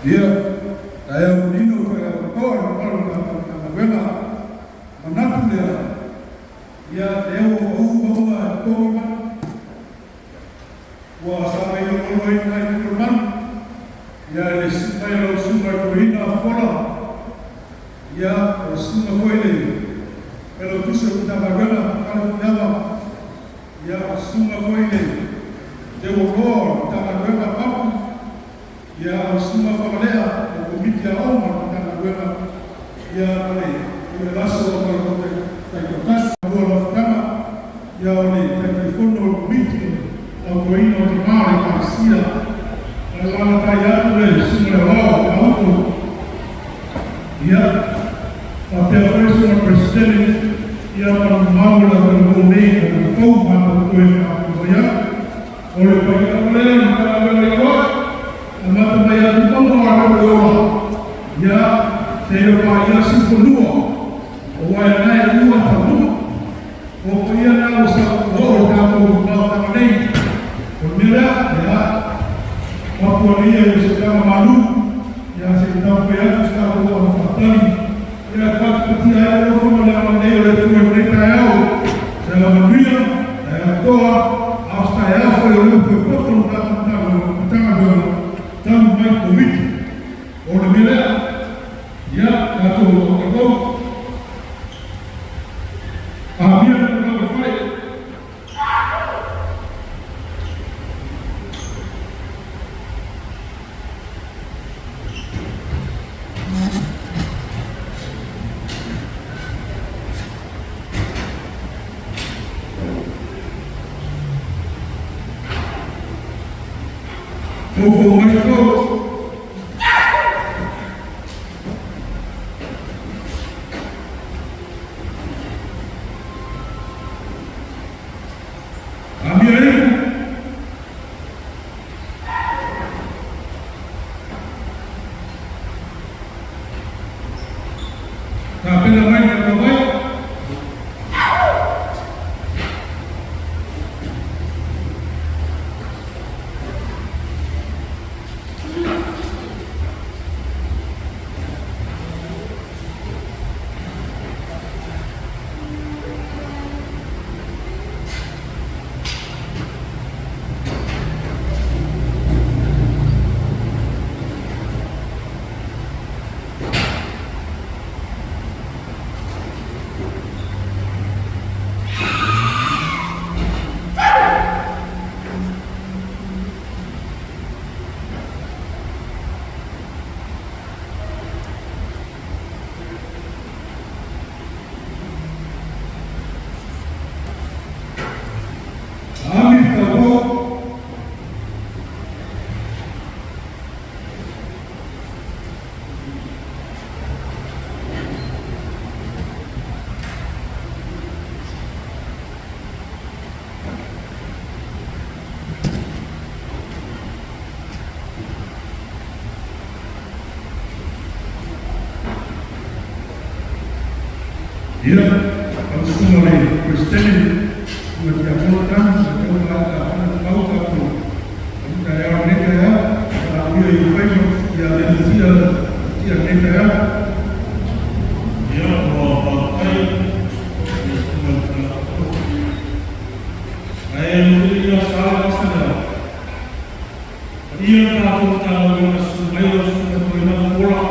Ia, taeao manino taeao atoa i le mamalu o le tatou Matagaluega. Manatu lea, ia, lea ua pau mauga e totogi mana, ua sagai oloolo ai lena itu o le malu, ia i le susu mai o lau susuga i le Toeaina Fola, ia, o le susuga foi i le Failautusi o le Matagaluega, Fale Fuaava, ia, o le susuga foi i le Teuoloa o le Matagaluega Mapu, ia, o le susuga Fagalea o le Komiti Aoga o le Matagaluega, ia, ma le Pule Aso o Faleoloto Taitoatasi. Lua Lafutaga, ia, o le Taitaifono o le Komiti o le Tautuaina o Tamā o le Ekalesia, ma le alaalatai atu le susuga i le Aoao o Lauto, ia, faapea foi le susuga i le Peresetene, ia, ma le mamalu o le atunuu nei e fou matou toe faafeiloai atu. O le paia lava lea o le Matagaluega i Koa, amata mai atu mauga o le ola, ia, seia paia siufanua, aua e na e lua taunuu. O paia na ua sa o o le tatou mautaga nei. O le mea lea, ia, papualia i o se tama malu, ia se i taumafai atu se tatou afafaatali, ia patipatia ai le alofa ma le agalelei o le Atua i lenei taeao. Se manuia, taeao toa, a o se taeao foi o lea toe poto le tatou Matagaluega talu mai Koviti. O le mea lea, ia, tatou autatou. Amia le tulaga fale. Foufou mai tou. Amia iu. Tapena mai le atamai. Ami tatou. Ia, lau susuga i le Peresetene, susuga Tiakono Tanu, sa tau ma le pau tatou taeao i lenei taeao, faaamuia i faiva, ia le tia tia lenei taeao. Ia, ua faafetai i le susuga i le Faleaoga. Ae mulimuli ia sa le vasa lea. Paia le tatou Matagaluega susu mai lau susuga Toeaina Fola,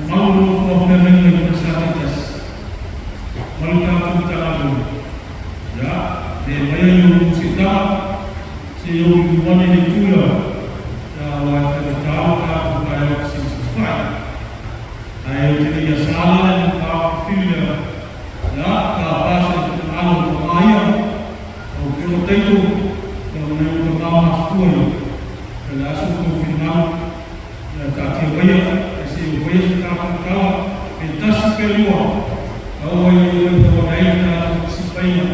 mamalu o nofo a feagaiga i falesa taitasi ma le tatou Matagaluega. Ia, le maia i ou musitaga, se i ou liliu ane i le itu lea, ia aua e faigata le tatou taeao fesilisili fai. Ae ou te le i asa la le mataupu lea, ia, tapa se finagalo o tama ia, lau Afioga Taito, lau nai ou tama matutua ia, o le a so outou finagalo, ia taatia maia, ae se i ou faia se tatou tala, pe tasi pe lua, aua ia ioe tauana ai le tatou fesifaiga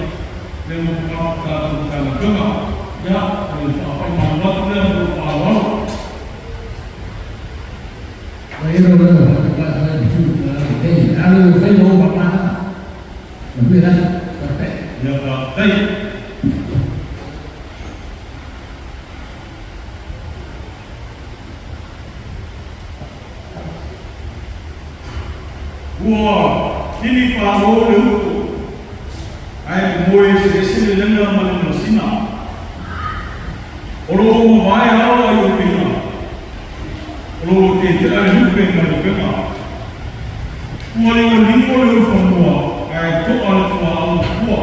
lea ua mamalu tatou Matagaluega. Ia, o le faapai malu atu lea ma lou faaaloalo. Ia, faafetai. Ua kini pālō le utu, ae moe eseese le lega ma le masina. O loo mavae ao ai o pina. O loo tetea le lupe ma le upega. Ua ligoligo le ulufanua ae to'a le tuaau mafua.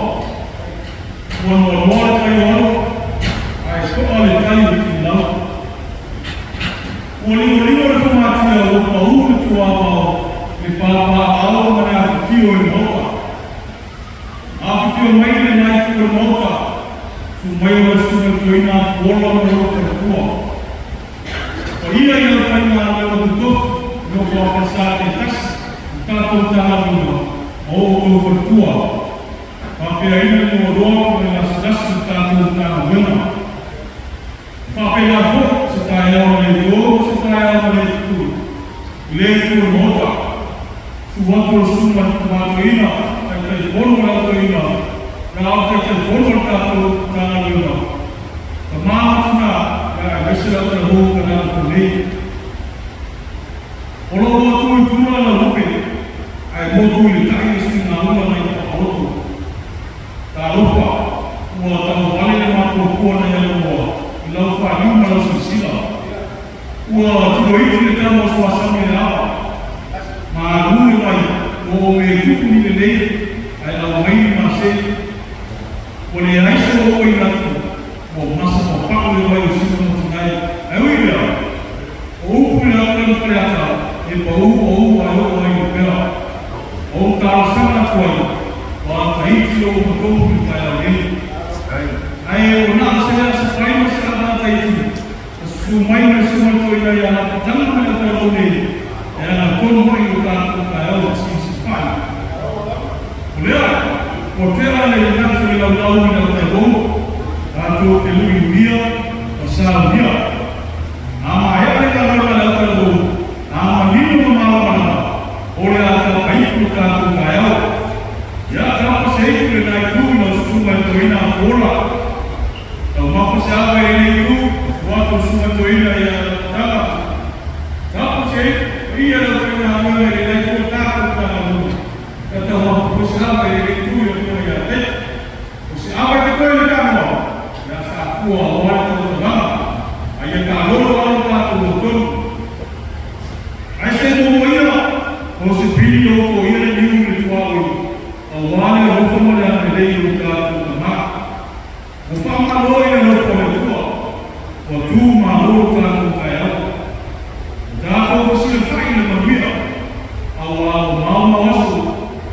Ua noanoa le tai o alo ae to'a le tai o tigilau. Ua ligoligo le fogatia ua pau le tuavao, le papaaao ma le afifio i le Maota. Afifio mai le la itu o le Maota, susu mai o lau Susuga i le Toeaina Afuola ma lou faletua. Paia i le aufaigaluega totofi i nofo a falesa taitasi i tatou Matagaluega ma o outou faletua. Faapeaina le mualoa ma le gasegase i tatou Matagaluega. E faapena foi se taeao na le to ma se taeao na le tutui i lea itu o le Maota. Susu atu o le Susuga i le Tama Toeaina, Taitaifono o le Au Toeaina, la o le Taitaifono o le tatou Matagaluega, Tama ma Tina, ia aemaise le autalavou o Kanana nei. O lo o atu i tula lau lupe, ae motu i le tai le suigaula nai Papaoto. Talofa, ua tauvale le mapuapua nai Alomoa i lau faaliu ma lau silasila. Ua tiloiti le tama o Suasami i le ava. Malu le vai, ua ome tupu ni lelei, ae aumai ni masei. Ua leai se oo i atu, ua masa papau le vai o Sina ma Tinai. Ae ui i lea, o upu i le aulani Faleata, e pau o ou ae oo ai i le pea. O ou talosaga atu ai, ua ataiti lou matonu i le taeao nei. Ae ua na o se lea sapaina ma se ava ataiti, na susu mai ma le susuga i le toeaina ia Lafitanga ma le autalavou nei, e agatonu ai lo tatou taeao i Silisifai. O lea, ua tea le manatu i le laulau i le autalavou, tatou te luiluia ma saunia. A maea le galuega a le autalavou, a manino ma malamalama, o le a taupaipu lo tatou taeao. Ia tapa se ipu lena itu i lau susuga i le toeaina Afuola. Taumafa se ava i lenei itu, ua atu le susuga i le toeaina ia Lafitaga. Tapa se ipu, paia le aufaigaluega i lenei itu o tatou Matagaluega. Ia taumafa foi se ava i lenei itu i le afioga ia Taita. O se ava i te toe le tanoa, ia sa fua aua le tautalaga, a ia talolo alo tatou o tonu. Ae se momo ia, o se pili o ko ia le niu i le tuaoi, aua le alofa ma le agalelei o lo tatou Tama. Ua faamalo i le alofa o le Atua, ua tu malo lo tatou taeao. Ua tatou fesilafai i le manuia, aua ua maomao aso,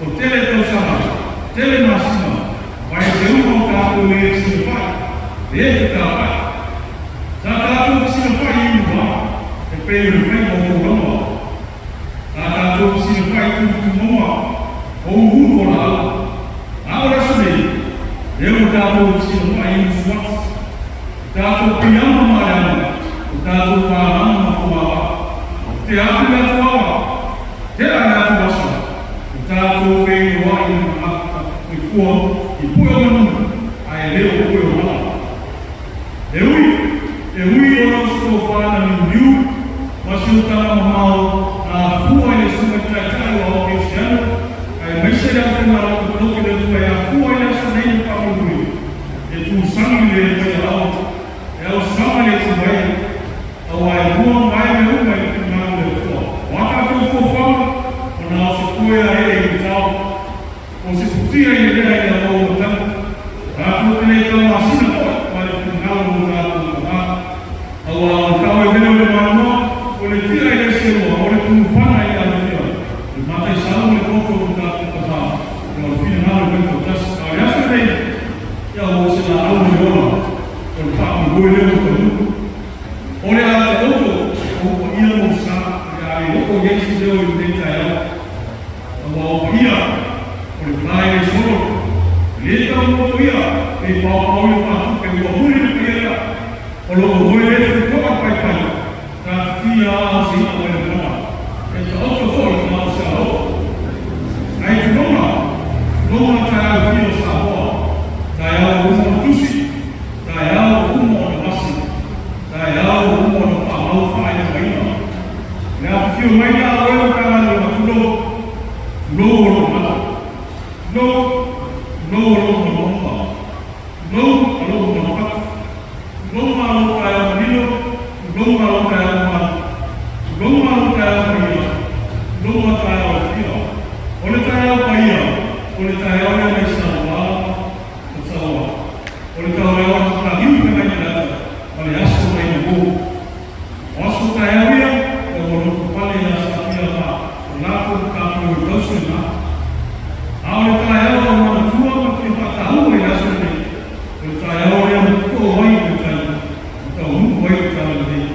ua tele tausaga, tele masina, vaese uma o tatou le fesilafai, le fetapai. Sa tatou fesilafai i Uluva, e pei o le faiga o Foulaua. Sa tatou fesilafai i Tumutumoa, o Uhuru o Laau. A o le aso nei, lea ua tatou fesilafai i Usuati. O tatou piama ma aleaga, o tatou pālama ma fuaava. Tea atu le atuava, tea le atuasa, o tatou feiloai i le tagata soifua i pue o manu, ae le o pue o mala. E ui, e ui ona o se tofa na niuniu ma si o taga mamao na afua i le Susuga i le Taitai o Ao Kerisiano, aemaise le aufaigaluega totofi le Atua e afua i le aso nei ma faamoemoe, e tusagi le faiaao, e ausama le tumai, aua e lua mae mea uma i le finagalo o le Atua. O a tatou fuafuaga, ona o se foe a ee i le tao. O se futia i le mea i a ou matau, tatou te le taumasina foi ma le finagalo o tatou tama. Aua o le tau e vele o le manoa, o le tia i le seua, o le tumufana i le alofia, o le mataisau ma le poto o tatou tama, ia o le finagalo e vaitoatasi. A o le aso lenei, ia ua o se laau ma le ola, o le faamoemoe lea ua taunuu. O le a taoto ou paia ma ou sa, o le a le oo i ai se leo i lenei taeao. Aua o paia, o le pae le solo, e le tau moto ia, pe paopao i le faatupe, ua muli le paia lea. O lo o moe le fetoa le paipai, tatitia a o se i'a mai le moana, e taoto foi ma o se alo. Ae tulona, tulona taeao e fia o Samoa, taeao ua uma ona tusi, taeao ua uma ona masi, taeao ua uma ona faamau faailogaina. Le afifio mai la o oe Matagaluega, tulou. totonu a taeao e fia. O le taeao paia, o le taeao lea mai Samoa ma Samoa. O le taeao na mataliu feagai ma le ata ma le aso mai le po. O aso taeao ia, ua ua nofo fale ia Safia ma o latou matapelo i tausi lena. A o le taeao o manatua ma fia faataua i le aso lenei, o le taeao lea na totoo ai le tai ma taunuu ai le talalelei.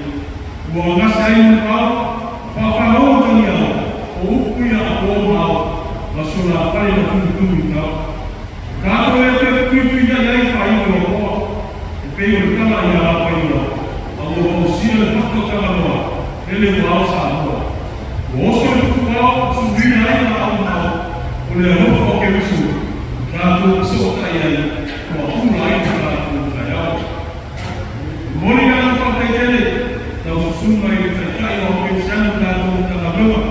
Ua gagasa ai le manuvao, faafalolo taliao, o upu ia a po ma ao, ma solafale na tututu i tau. O tatou e toe fetuituinai ai faaiu o apoa, e pei o le tala ia Lapaioa, a ua fausia le fatu o Tagaloa, lele ua ao Samoa. Ua oso le fetuao, suluina ai laau ma ao, o le alofa o Keriso, ua tatou fesootai ai, ua pula ai le tatou taeao. E momoli le agaga faafetai tele lau susuga i le Taitai o Kerisiano ma tatou Matagaluega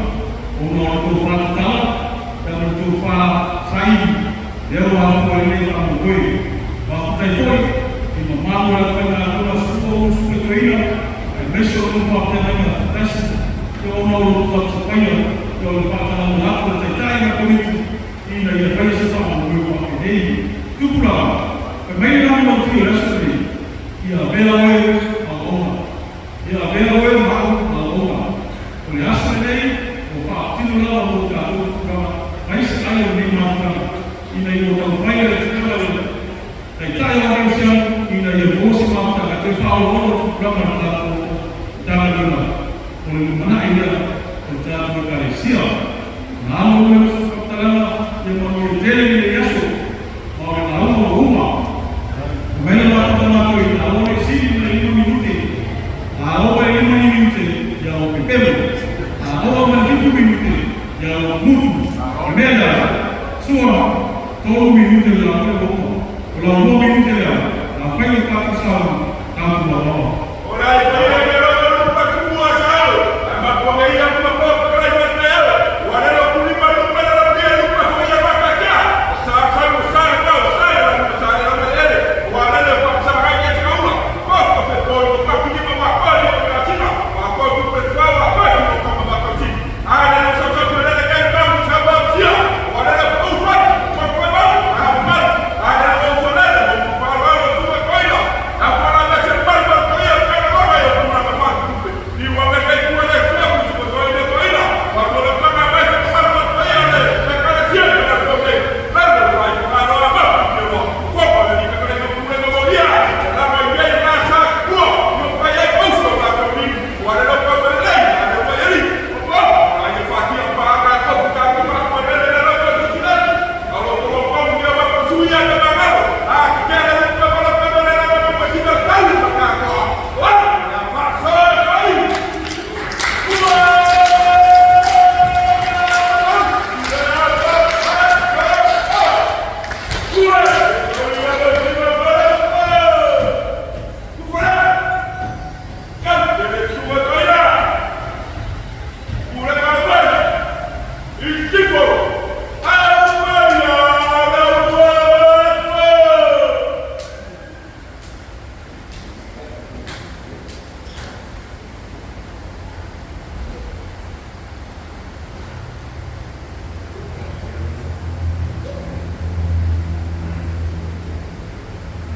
ona o le tofa tatala ma le tofa saili lea ua afua ai lenei faamoemoe. Faafetai foi i mamalu o le aufaigaluega Susuga Ulu Suetoeina aemaise o lou faafeagaiga faatasi ona o lou faapaia o le faatalanoa atu a le Taitai ma le Komiti ina ia faia se faamoemoe faapenei. Tupulaga, fai mai le lagolagotui o le aso lenei, Ia avea oe ma auauna. Ia avea oe ma au ma auauna. O le aso lenei ua faatino lava mo tatou tupulaga mai se ai o lenei mafutaga ina ia taumafai le tupulaga le Taitai o Kerisiano ina ia maua se mafutaga e toe faaoloolo tupulaga o le tatou Matagaluega. O le lumanai lea o le tatou Ekalesia. Na alo oe o se faamatalaga ia manuia tele lenei aso ma o le lauga ua uma. Fai mai le latou matou i a oo le sili ma le 5 minute, a oo i le 5 minute ia ua pepelo, a oo ma le 7 minute ia ua mutu. O le mea lea, sua, 3 minute le lauga ua uma. O lau 2 minute lea, afai o tatou sauni, tatou laolao.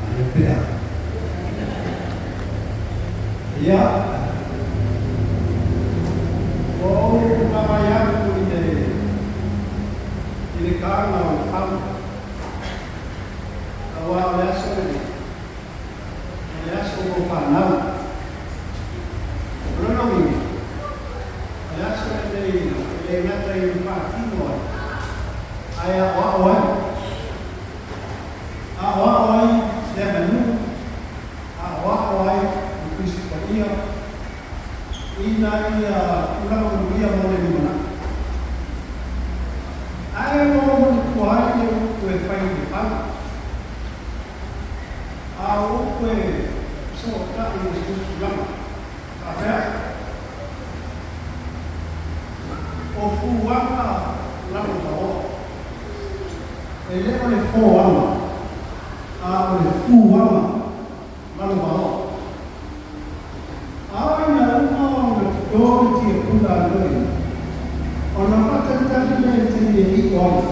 Aia pea. Ia, ua ou vaavaai atu i le i le taga o le fau, aua o le aso lenei, o le aso mo fanau. O lona uiga, o le aso lenei e le gata i le faatino ai, ae aoao ai. Aoao ai le aganuu, aoao ai le Tusi Paia ina ia tulaga manuia mo le lumanai. Ae ua ou manatua ai le upu e fai i le fau, a o upu e fesootai i le tulaga faapea, O fuaga lalovaoa. E le o le foaga, a o le fuaga lalovaoa. A o ina uma ona toto le tiapula a le loia, ona faatalitali lea i le taimi e i'o ai,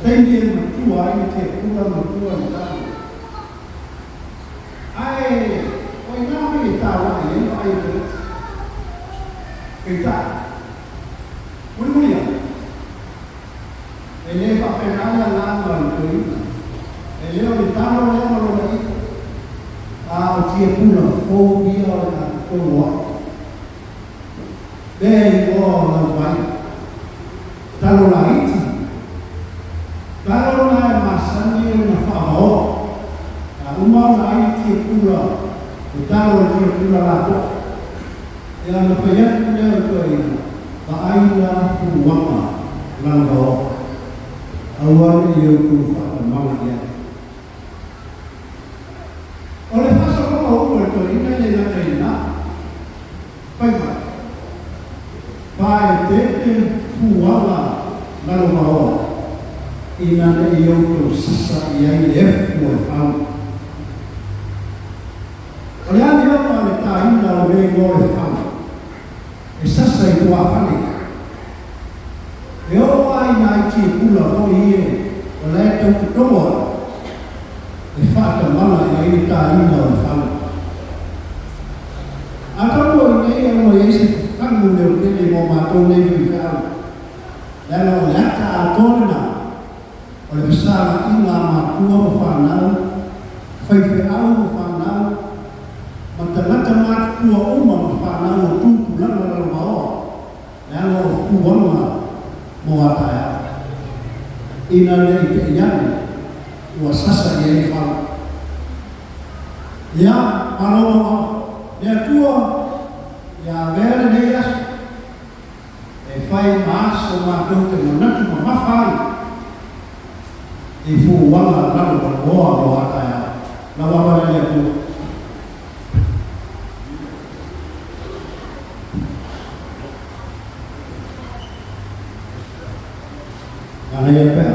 taimi e matua ai le tiapula matua le talo. Ae o ai na mea e tāla'i ai vaai a tagata? Peitai, mulimuli ane, e le faapena le agaga o le toeaina, e le o le talo lea ma lona i'o, a o tiapula fou ia o le a totogo ai. Lea e igoa o lau vai, talo laiti, talo na e masani ona faavaoa. A uma ona ai le tiapula, le talo o le tiapula lapoa, ia ona fai atu lea o le toeaina, vaai la fuaga lalovaoa, aua ne i outou faatamala i ai. O le faasologa o upu a le toeaina e le gata i lena. Fai mai, faaeteete fuaga lalovaoa, ina ne i outou sasa i ai le efu o le fau. O le aliaga o le taina o le mea igoa o le fau, e sasa i tuafale. E oo lava i nai tiapula foi ie o la e tau totogo ai, e faatamala i ai le taina o le fau. Atonu o i inei e ono i ai se fafagu leotele mo matou nei faifeau, leaga o le ata atoa lena o le fesalaiga a matua ma fanau, faifeau ma fanau, ma tagata matutua uma ma fanau o tupulaga lalovaoa, leaga o fuaga mo a taeao. Ina ne i te i ane ua sasa i ai le fau. Ia, malo maumau. Le Atua, ia avea lenei aso e fai ma aso matou te manatu mamafa ai i fuaga lalovaoa mo a taeao. Lau ava lea le Atua. Manaia pea.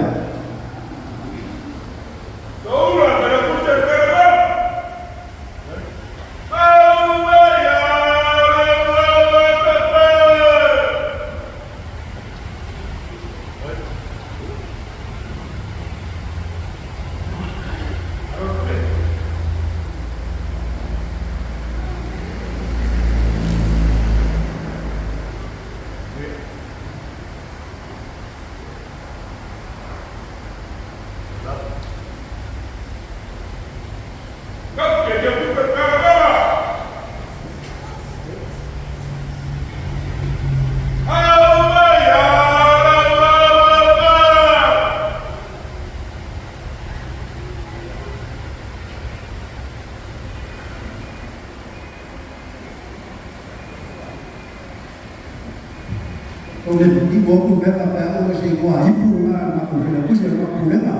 O le igo atu mea faapea o se igoa ipu lena a le matou failautusi o le matou pulega.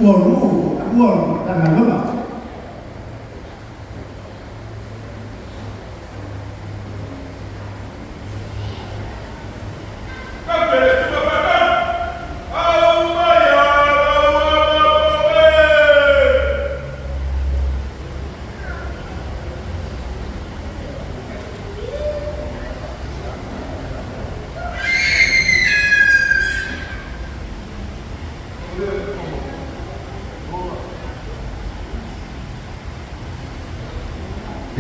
Ua lu, ua Matagaluega.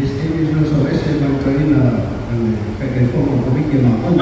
Le se taimi fesoasoa ese ma le toeaina le Taitaifono o le Komiti a matou.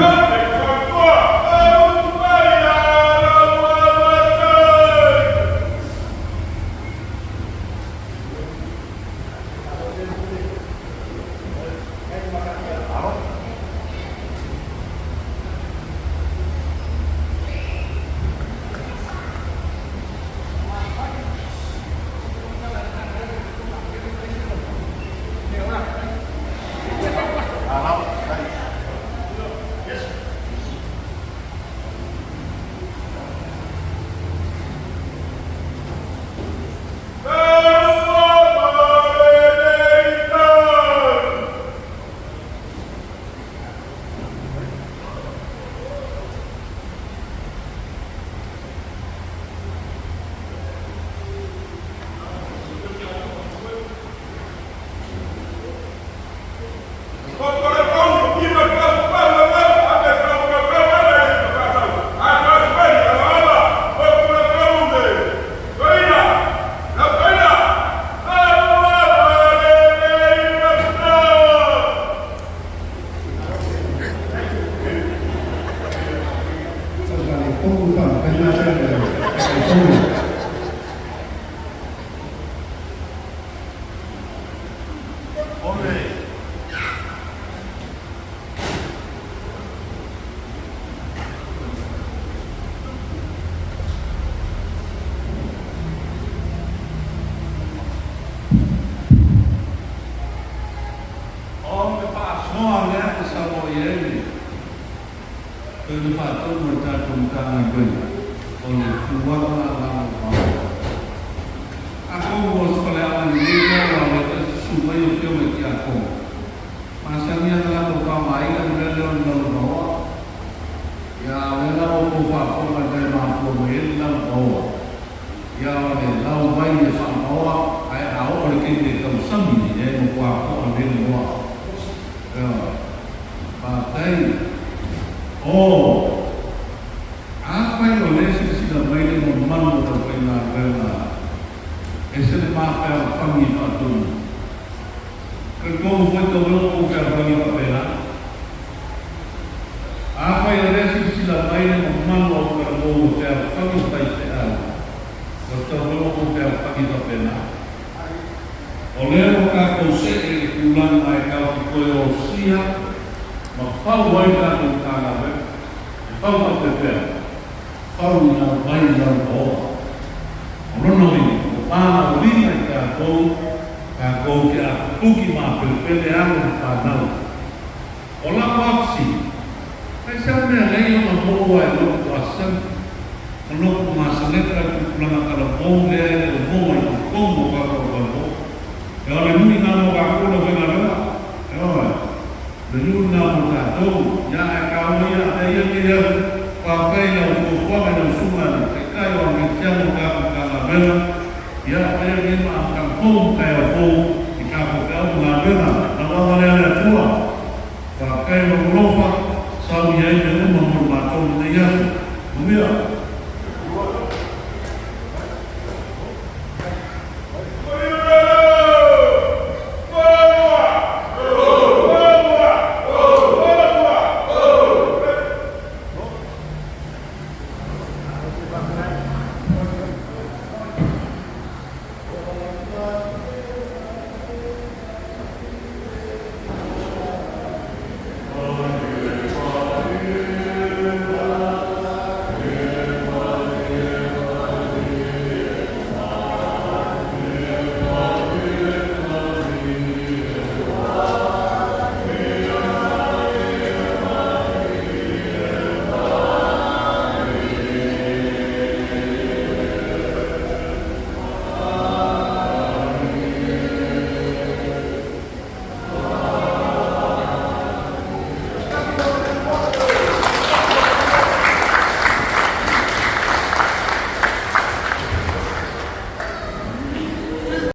Tausaga e tolu faamatalaga sa le Taitaifono. O le faasoa lea e saunoa i ai le Toeaina Faatonu o le tatou Matagaluega, o le fuaga lalovaoa. Atonu o se faleaoga lelei lea aua o lea foi e susu mai afioga i tiakono. Masani lava ona latou faaaogaina le mea lea o le lalovaoa. Ia a o lea la ua outou faafofoga i le mea e mafua mai ai le lalovaoa, ia o le lau mai e faavaoa ae a oo i le taimi e tausami ai, ia e matua to'a lelei le moa. Ioe. Faafetai. O! Afai o lea e silasila mai le mamalu o le aufaigaluega, ese le ma fealofani e faatonu. Talitonu foi tau ea ua outou fealofani faapena. Afai o lea e silasila mai le mamalu o Aukalanou ua fealofani faifeau, ua tau ea ua outou fealofani faapena. O lea ua tatou see i le tulaga e tatou te toe osia ma fau ai tatou Matagaluega. E fau faapefea? Fau i lau vai i lau paoa. O lona uiga, ua valaauina i tatou, tatou te apupuki ma apelepele alo ma fanau. O lau afisi, aisea mea lea ona maua e loku asani ma loku masaleta le tupulaga talavou lea e le o maua i totonu o tatou talavou? E o le nui na mo tatou le aufaigaluega, ioe, le nui na mo tatou, ia ae taua ia a ia nei aso. Faafetai i lau fuafuaga i lau susuga i le Taitai o Amerisiano o tatou Matagaluega, ia faia nei ma amataga fou ma taeao fou.